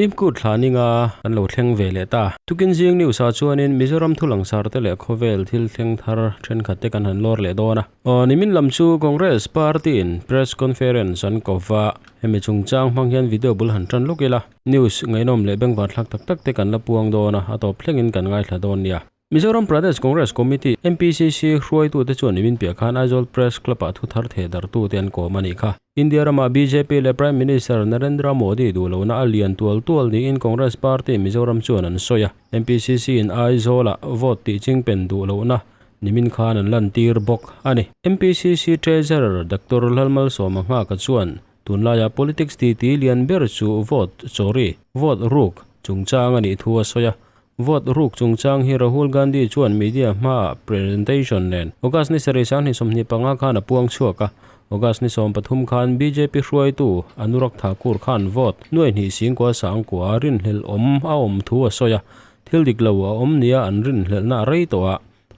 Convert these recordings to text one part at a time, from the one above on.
Mimkut thla ninga kan lo thleng ve leh ta. Tukin zing news ah chuanin Mizoram thu langsar te leh khawvel thil thleng thar thenkhat te kan han lawr leh dawn a. Aw nimin lam chu Congress party in press conference an ko va, hemi chungchang hmang hian video bul han tan lawk ila, news ngaihnawm leh bengvar thlak tak tak te kan la puang dawn a, a tawp thlengin kan ngaithla dawn nia. Mizoram Pradesh Congress Committee, MPCC, hruaitute chuan nimin piah khan Aizawl Press Club-ah thu thar theh darhtute an kawm a nih kha. India ramah bjp leh Prime Minister Narendra Modi duh lohna a lian tual tual niin Congress Party Mizoram chuan an sawi a. MPCC-in Aizawlah vote tih chingpen duh lohna nimin khan an lantir bawk a ni. MPCC Treasurer Doctor Lalmalsawma Nghaka chuan tunlaiah politics titi lian ber chu vote chawri, vote ruk, chungchang a nih thu a sawi a. Vote ruk chungchang hi Rahul Gandhi chuan media hmaah presentation nen August ni sarih 2025 khan a puang chhuak a. August ni 13 khan bjp hruaitu Anurag Thakur khan vote nuai hnih singkua sangkua rinhlelh awm a awm thu a sawi a. Thil dik lo a awm nia an rinhlelhna a rei tawh a,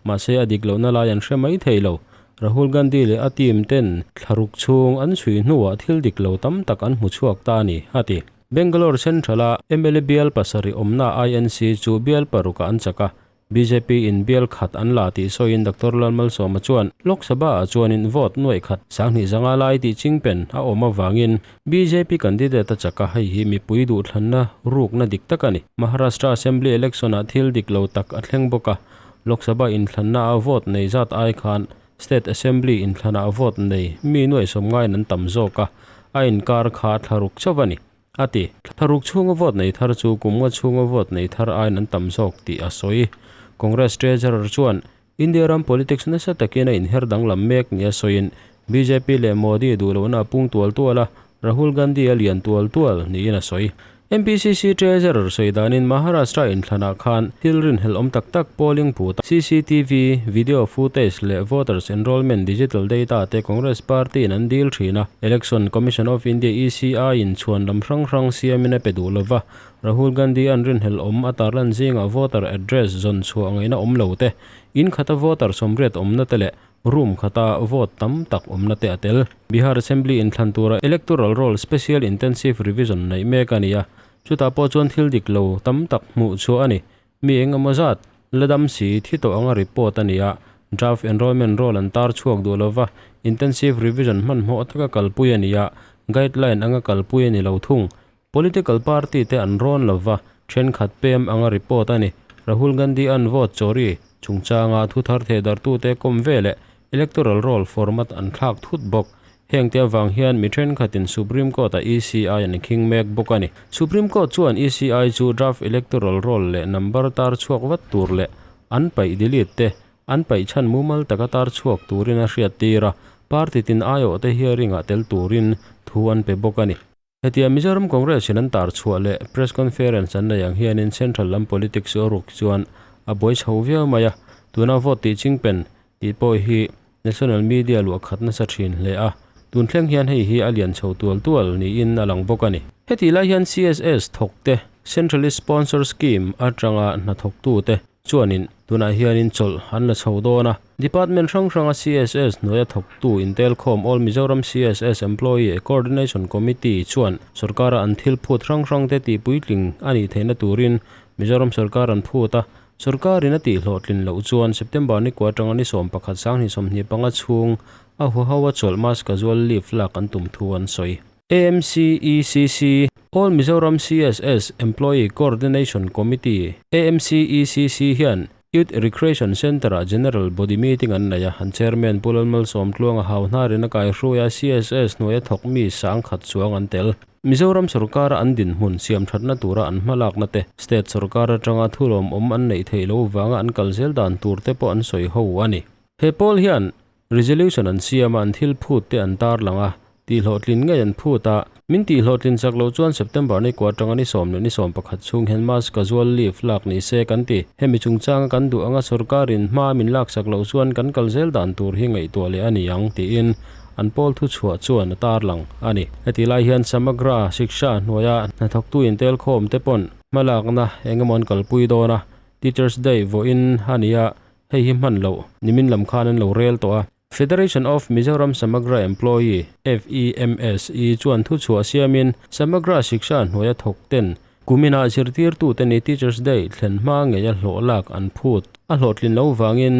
mahse a dik lohna lai an hre mai thei lo. Rahul Gandhi leh a team ten thlaruk chhung an chhui hnuah thil dik lo tam tak an hmu chhuak ta a ni, a ti. Bangalore Central-a mla bial pasarih awmna INC chu bial parukah an chak a, bjp in bial khat an la tih sawiin Doctor Lalmalsawma chuan Lok Sabha-ah chuanin vote nuaih khat 20 zanga lai tih chingpen a awm avangin bjp candidate a chak a, hei hi mipui duhthlanna rukna dik tak a ni. Maharashtra Assembly election-ah thil dik lo tak a thleng bawk a, Lok Sabha inthlanna-a vote nei zat ai khan State Assembly inthlanah vote nei mi nuaih sawmngaiin an tam zawk a, a inkar kha thlaruk chauh a ni, a ti. Thlaruk chhunga vote nei thar chu kum nga chhunga vote nei thar aiin an tam zawk tih a sawi. Congress Treasurer chuan India ram politics nasa takin a inher danglam mek nia sawiin bjp leh Modi duh lohna a pung tual tual a, Rahul Gandhi a lian tual tual niin a sawi. MPCC Treasurer sawi danin Maharashtra inthlanah khan thil rinhlelh awm tak tak polling booth-a CCTV video footage leh voters enrolment digital data te Congress party-in an dil thin a, Election Commission of India, ECI, in chhuan lam hrang hrang siamin a pe duh lova, Rahul Gandhi an rinhlelh awm a tarlan zingah voter address zawn chhuah ngaihna awm lo te, in khata voter sawmriat awmna te leh Room khata vote tam tak awmna te a tel. Bihar Assembly inthlan tura Electoral Roll Special Intensive Revision neih mek a ni a, chutah pawh chuan thil dik lo tam tak hmuh chhuah a ni. Mi eng emaw zat, la dam si, thi tawh anga report a ni a, Draft Enrolment Roll an tar chhuak duh lova, Intensive Revision hmanhmawh taka kalpui a ni a, guideline anga kalpui a ni lo thung. Political party te an rawn lova, thenkhat pem anga report a ni. Rahul Gandhi an vote chawri chungchanga thu thar theh darhtute kawm veleh electoral roll format an thlak thut bawk. Hengte avang hian mi thenkhatin Supreme Court-a ECI an khing mek bawk a ni. Supreme Court chuan ECI chu draft electoral roll leh number tar chhuak vat tur leh an paih delete te an paih chhan mumal taka tar chhuak turin a hriattir a, party tin aiawhte hearing-ah tel turin thu an pe bawk a ni. Hetia Mizoram Congress in an tar chhuah leh Press Conference an nei ang hianin Central lam politics a ruk chuan a buai chho viau mai a, tuna vote tih chingpen tih pawh hi National Media luah khat nasa thin hle a, tun thleng hian hei hi a lian chho tual tual niin a lang bawk a ni. Hetih lai hian CSS thawkte Centrally Sponsored Scheme atanga hnathawktute Chuanin, tunah hianin chawlh an la chho dawn a, Department hrang hranga CSS hnuaia thawktu intelkhawm All Mizoram CSS Employee Coordination Committee chuan sorkara an thil phut hrang hrangte tihpuitling a nih theihna turin Mizoram sorkar an phut a, sorkarin a tihhlawhtlin loh chuan September ni kua atanga ni 11 2025 chhung a huaho a chawlh mass casual leave lak an tum thu an sawi. AMCECC, All Mizoram CSS Employee Coordination Committee, AMCECC, hian Youth Recreation Centre-ah General Body Meeting an nei a, an Chairman Pu Lalmalsawm Tluanga hau hnarin a kaihruai a, CSS hnuaia thawk mi sangkhat chuang an tel. Mizoram sorkara an dinhmun siam thatna tura an hmalakna te, State sorkar atanga thulawmawm an neih theih loh vanga an kal zel dan tur te pawh an sawi ho a ni. He pawl hian Resolution an siam a, an thil phut te an tar lang a, tihhlawhtlin ngei an phut a, min tihhlawhtlin chak loh chuan September ni kua atanga ni 10 leh ni 11 chhung hian mass casual leave lak ni se kan ti. Hemi chungchanga kan duh anga sorkarin hma min laksak loh chuan kan kal zel dan tur hi ngaihtuah leh a ni ang tiin an pawl thuchhuah chuan a tar lang a ni. Heti lai hian Samagra Shiksha hnuaia hnathawktu intelkhawm te pawn hmalakna eng emaw an kalpui dawn a, Teachers Day vawiin a ni a, Hei hi hman loh nimin lam khan an lo rel tawh a. Federation of Mizoram Samagra Employee, FEMSE, chuan thuchhuah siamin Samagra Shiksha hnuaia thawk ten Kumina zirtirtute ni Teachers Day thlen hma ngeia hlawh lak an phut a hlawhtlin lo vangin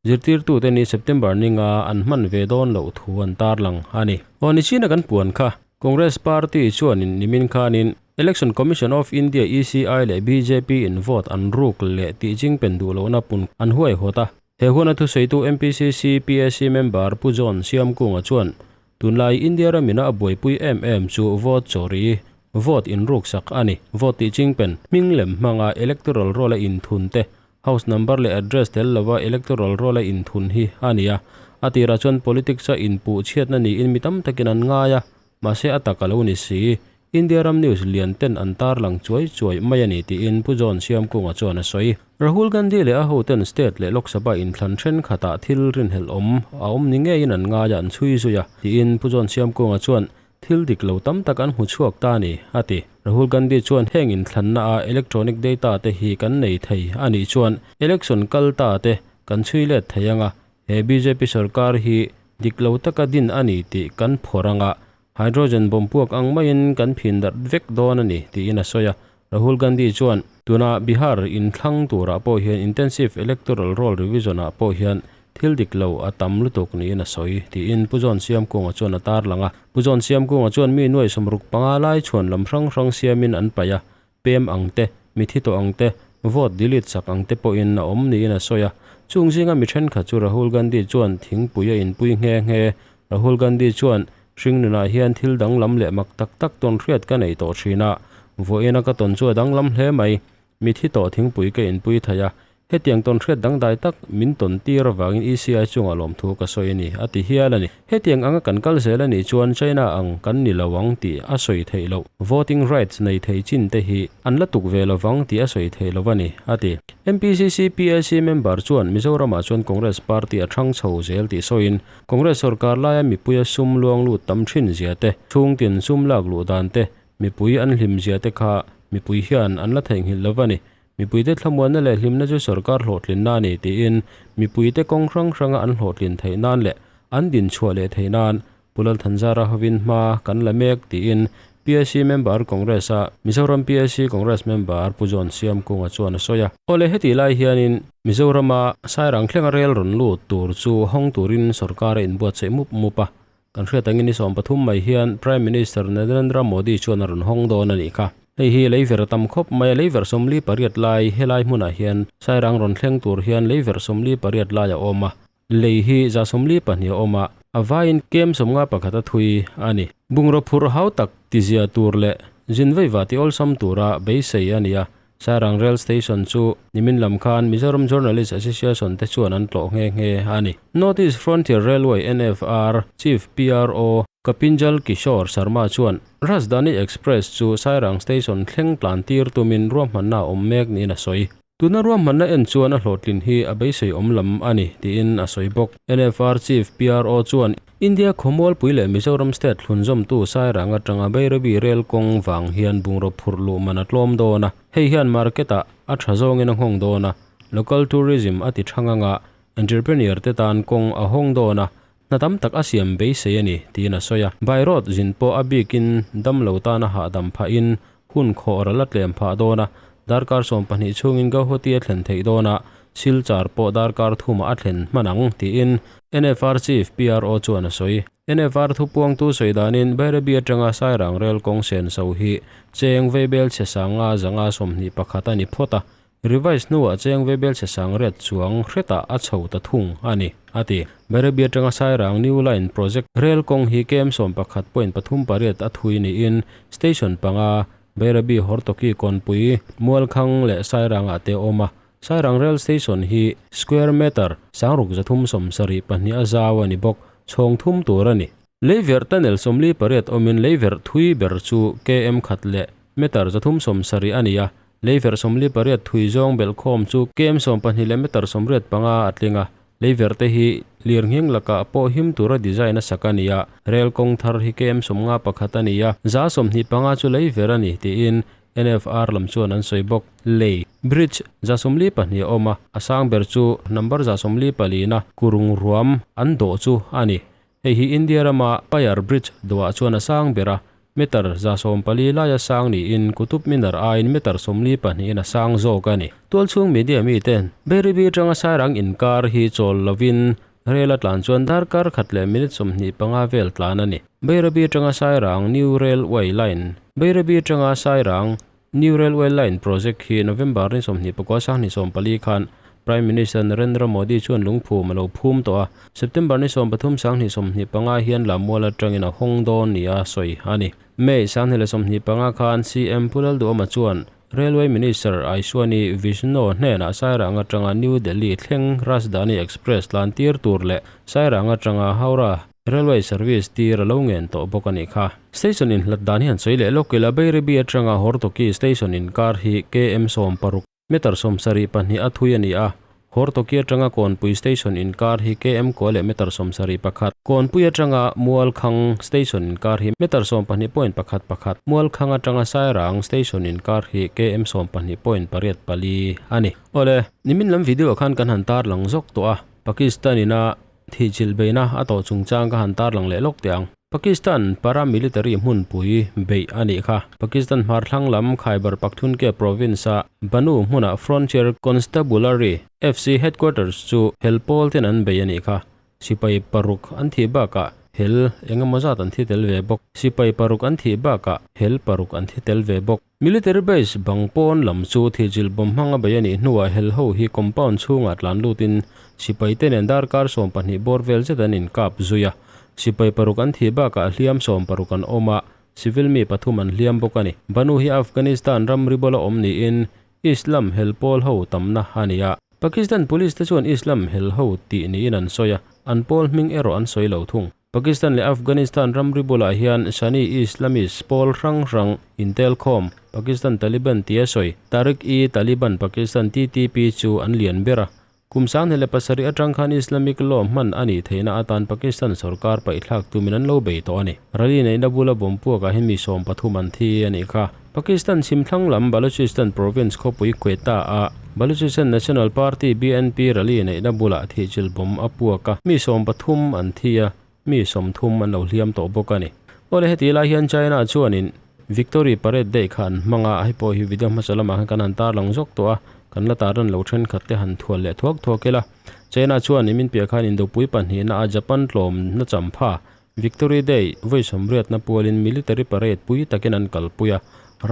zirtirtute ni September ninga an hman ve dawn loh thu an tarlang a ni. Aw nichina kan puan kha Congress party chuanin nimin khanin Election Commission of India, ECI, leh bjp in vote an ruk leh tih chingpen duh lohna pun an huaihawt a. He huna thusawitu MPCC PAC member Pu John Siamkunga chuan tunlai India ramina a buaipui em em chu vote chawri, vote inruksak a ni. Vote tih chingpen hming lem hmanga electoral roll a inthun te, house number leh address tel lova electoral roll a inthun hi a ni a. A tirah chuan politics a inpuh chhiatna niin mi tam takin an ngai a, mahse a tak a lo ni si. India ram news lian ten an tarlang chuai chuai mai a ni tiin Pu John Siamkunga chuan a sawi. Rahul Gandhi leh a hoten state leh Lok Sabha inthlan thenkhatah thil rinhlelh awm a awm ni ngeiin an ngai a an chhui zui a tiin Pu John Siamkunga chuan thil dik lo tam tak an hmu chhuak ta a ni a ti. Rahul Gandhi chuan heng inthlanna a electronic data te hi kan nei thei a nih chuan election kal ta te kan chhui let thei anga he bjp sorkar hi dik lo taka din a ni tih kan phawrh anga Hydrogen bomb puak ang maiin kan phin darh vek dawn a ni, tiin a sawi a. Rahul Gandhi chuan, Tuna Bihar inthlang turah pawh hian Intensive Electoral Roll Revision-ah pawh hian thil dik lo a tam lutuk niin a sawi, tiin Pu John Siamkunga chuan a tarlang a. Pu John Siamkunga chuan mi nuai 65 lai chhuan lam hrang hrang siamin an paih a, pem ang te, mithi tawh ang te, vote delete sak ang te pawhin a awm niin a sawi a. Chung zinga mi thenkhat chu Rahul Gandhi chuan thingpui a inpui nghe nghe. Rahul Gandhi chuan, Hringnunah hian thil danglam leh mak tak tak tawn hriat ka nei tawh thin a, vawiina ka tawn chu a danglam hle mai. Mithi tawh thingpui ka inpui thei a, Hetiang tawn hriat dangdai tak min tawn tir avangin ECI chungah lawmthu ka sawi a ni, a ti hial a ni. Hetiang anga kan kal zel a nih chuan China ang kan ni lo ang tih a sawi theih loh. Voting rights nei thei chin te hi an la tuk ve lovang tih a sawi theih loh a ni, a ti. MPCC PAC member chuan Mizoramah chuan Congress party a thang chho zel tih sawiin Congress sorkar laia mipuia sum luang lut tam thin zia te, chhungtin sum lak luh dan te, mipui an hlim zia te kha mipui hian an la theihnghilh lo a ni. Mipuite thlamuanna leh hlimna chu sorkar hlawhtlinna a ni tiin mipuite kawng hrang hranga an hlawhtlin theih nan leh an dinchhuah leh theih nan Pu Lalthanzara hovin hma kan la mek tiin PAC member Congress a Mizoram PAC Congress member Pu John Siamkunga chuan a sawi a. Awle hetih lai hianin Mizorama Sairang thlenga rel rawn lut tur chu hawng turin sorkar a inbuatsaih mup mup a, Kan hriat angin ni 13 mai hian Prime Minister Narendra Modi chuan a rawn hawng dawn a nih kha. Hei hi leiver a tam khawp mai a, leiver 48 lai helai hmunah hian Sairang rawn thleng tur hian leiver 48 lai a awm a, lei hi 142 a awm a, a vaiin kem 51 a thui a ni. Bungraw phurh hau tak tizia tur leh zin veiva ti awlsam tura beisei a ni a, Sairang Rail Station chu nimin lam khan Mizoram Journalist Association te chuan an tlawh nghe nghe a ni. North East Frontier Railway, NFR, Chief PRO, Kapinjal Kishore Sharma chuan Rajdhani Express chu Sairang Station thleng tlan tir tumin ruahmanna a awm mek niin a sawi. Tuna ruahmanna en chuan a hlawhtlin hi a beisei awm lam a ni tiin a sawi bawk. NFR Chief PRO chuan India khawmualpui leh Mizoram state thlunzawmtu Sairang atanga Bairabi rel kawng vang hian bungraw phurh luh man a tlawm dawn a, hei hian market ah a tha zawngin a nghawng dawn a, local tourism a ti thang anga entrepreneur te tan kawng a hawng dawn a, hna tam tak a siam beisei a ni, tiin a sawi a. By road zin pawh a bikin damlo tana hahdam phahin hun khawh ral a tlem phah dawn a, darkar 12 chhungin Guwahati a thlen theih dawn a, Silchar pawh darkar thumah a thlen hman ang, tiin NFR Chief PRO chuan a sawi. NFR thupuangtu sawi danin Bairabi atanga Sairang rel kawng senso hi cheng veibel chhe sanga 521 a ni phawt a, Revise hnuah cheng veibel chhe sang riat chuang hretah a chho ta thung a ni, a ti. Bairabi atanga Sairang New Line Project rel kawng hi kem 11.38 a thui niin Station panga Bairabi Hortoki Kawnpui, Mualkhang leh Sairangah te a awm a. Sairang Rail Station hi square meter 6772 a zau a ni bawk, chhawng thum tur a ni. Leiverh tunnel 48 awmin leiverh thui ber chu km khat leh meter 370 a ni a, leiverh 48 thui zawng belhkhawm chu km 12 leh meter 85 a tling a. Leiverh te hi lirnghing lakah pawh him tura design a sak a ni a, rel kawng thar hi km 51 a ni a, 25% chu leiverh a ni tiin NFR lam chuan an sawi bawk. Lei, bridge, 42 a awm a, a sang ber chu number 44 na kurung ruam an dawh chu a ni. Hei hi India rama Payar Bridge dawhah chuan a sang ber a. Meter 140 laia sang niin Qutub Minar aiin meter 42 in a sang zawk a ni. Tualchhung media miten Bairabi atanga Sairang inkar hi chawl lovin Rail a tlan chuan darkar khat leh minute 25 vel tlan a ni. Bairabi atanga Sairang New Railway Line Bairabi atanga Sairang New Railway Line project hi November ni 29 2014 khan Prime Minister Narendra Modi chuan lungphum a lo phum tawh a, September ni 13 2025 hian Lammual atangin a hawng dawn nia sawi a ni. May 2025 khan CM Pu Lalduhoma chuan Railway Minister Aishwani Vishnu hnenah Sairang atanga New Delhi thleng Rajdhani Express tlan tir tur leh Sairang atanga Howrah Railway service tir a lo ngen tawh bawk a nih kha. Station inhlat dan hi an sawi leh lawk ila Bairabi atanga Hortoki station inkar hi KM 60 meter 72 a thui a ni a, Hortoki atanga Kawnpui station inkar hi KM kua leh meter 71, Kawnpui atanga Mualkhang station inkar hi meter 12 point pakhat pakhat, Mualkhang atanga Sairang station inkar hi KM 12 point pariat pali a ni. Awle, nimin lam video ah khan kan han tarlang zawk tawh a, Pakistan ina Thihchilh beihna a tawh chungchang ka han tarlang leh lawk teh ang. Pakistan paramilitary hmunpui beih a nih kha. Pakistan hmarthlang lam Khyber Pakhtunkhwa province-a Bannu hmuna Frontier Constabulary, FC, headquarters chu hel pawl ten an bei a nih kha. Sipai paruk an thih bakah hel eng emaw zat an thi tel ve bawk. Sipai paruk an thih bakah hel paruk an thi tel ve bawk. Military base bang pawn lam chu thihchilh bawm hmanga bei a nih hnuah hel ho hi compound chhungah tlan lutin sipai te nen darkar 12 bawr vel zet an inkap zui a. Sipai paruk an thih bakah hliam 60 an awm a, civil mi pathum an hliam bawk a ni. Bannu hi Afghanistan ramri bawla awm niin Islam hel pawl ho tamna a ni a. Pakistan police te chuan Islam hel ho tih niin an sawi a, an pawl hming erawh an sawi lo thung. Pakistan leh Afghanistan ramri bulah hian Sunni Islamist pawl hrang hrang intelkhawm Pakistan Taliban tia sawi Tehreek-e-Taliban Pakistan, TTP, chu an lian ber a. Kum 2007 atang khan Islamic law hman a nih theihna atan Pakistan sorkar paihthlak tumin an lo bei tawh a ni. Rally neihna bula bomb puakah hian mi 13 an thi a nih kha. Pakistan chhimthlang lam Balochistan province khawpui Quetta a Balochistan National Party, BNP, rally neihna bulah thihchilh bomb a puak a, mi 13 an thi a, mi 30 an lo hliam tawh bawk a ni. Awle heti lai hian China chuanin Victory Parade Day kha an hmang a, hei pawh hi video hmasa lamah khan kan han tarlang zawk tawh a, kan la tarlan lo thenkhat te han thual leh thuak thuak ila. China chuan i min piah khan indopui pahnihna a Japan tlawmna champha Victory Day vawi sawmriatna pualin military parade pui takin an kalpui a,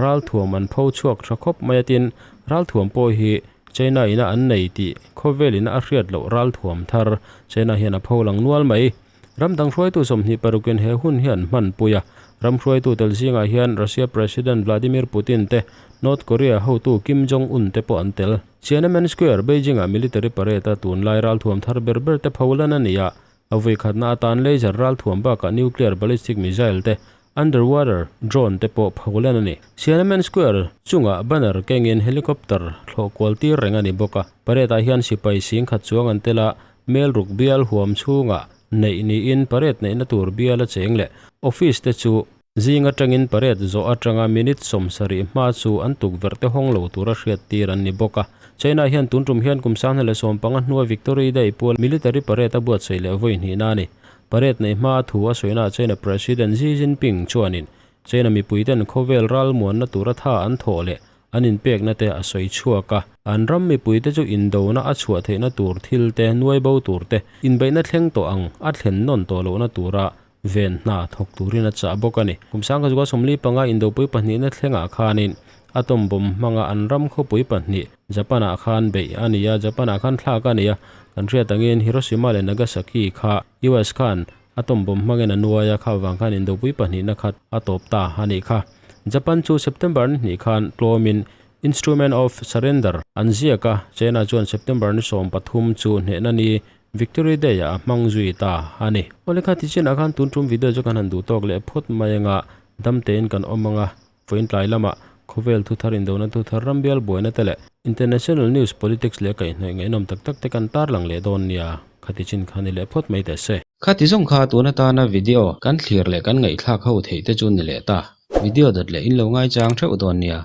ralthuam an pho chhuak tha khawp mai a tin, ralthuam pawh hi China ina an nei tih khawvel ina a hriat loh ralthuam thar China hian a pho lang nual mai. Ram dang hruaitu 26 in he hun hi an hmanpui a, ram hruaitu tel zingah hian Russia President Vladimir Putin te, North Korea hotu Kim Jong Un te pawh an tel. Tiananmen Square, Beijing-ah military parade a tunlai ralthuam thar ber ber te pho lan a ni a, A vui khatna atan laser ralthuam bakah nuclear ballistic missile te, underwater drone te pawh pho lan a ni. Tiananmen Square chungah banner kengin helicopter thlawh kual tir reng a ni bawk a. Parade ah hian sipai sing khat chuang an tel a, mel ruk bial huam chhungah neih niin parade neihna tur bial a cheng leh office te chu Zing atangin parade zawh atanga minute 70 hma chu an tukverh te hawng lo tura hriat tir an ni bawk a. China hian tun tum hian kum 2015 hnua Victory Day pual military parade a buatsaih leh vawi hnihna a ni. Parade neih hma a thu a sawina China President Xi Jinping chuanin China mipuiten khawvel ralmuanna tura tha an thawh leh an inpekna te a sawi chhuak a. An ram mipuite chu indona a chhuah theihna tur thil te, nuai bo tur te, inbeihna thleng tawh ang a thlen nawn tawh lohna tura ven hna thawk turin a chah bawk a ni. Kum 1945 Indopui pahnihna thlengah khanin atom bomb hmanga an ram khawpui pahnih Japan-ah khan beih a ni a, Japan-ah khan thlak a ni a, kan hriat angin Hiroshima leh Nagasaki kha US khan atom bomb hmangin a nuai a, kha vang khan Indopui pahnihna khat a tawp ta a nih kha. Japan chu September ni hnih khan tlawmin Instrument of Surrender an ziak a, China chuan September ni 13 chu hnehna ni Victory Day ah a hmang zui ta a ni. Awle kha tichinah khan tun tum video chu kan han duh tawk leh phawt mai anga dam tein kan awm anga vawiin tlai lamah khawvel thu thar indona thu thar rambial buaina te leh international news politics leh kaihhnawih ngaihnawm tak tak te kan tarlang leh dawn nia kha tichin kha ni leh phawt mai teh se. Khati zawng kha tun atana video kan thlir leh kan ngaihthlak ho theih te chu ni leh ta. Video dawt leh in lo ngaichang theuh dawn nia.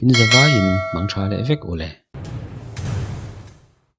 In zavaiin mang tha leh vek u le.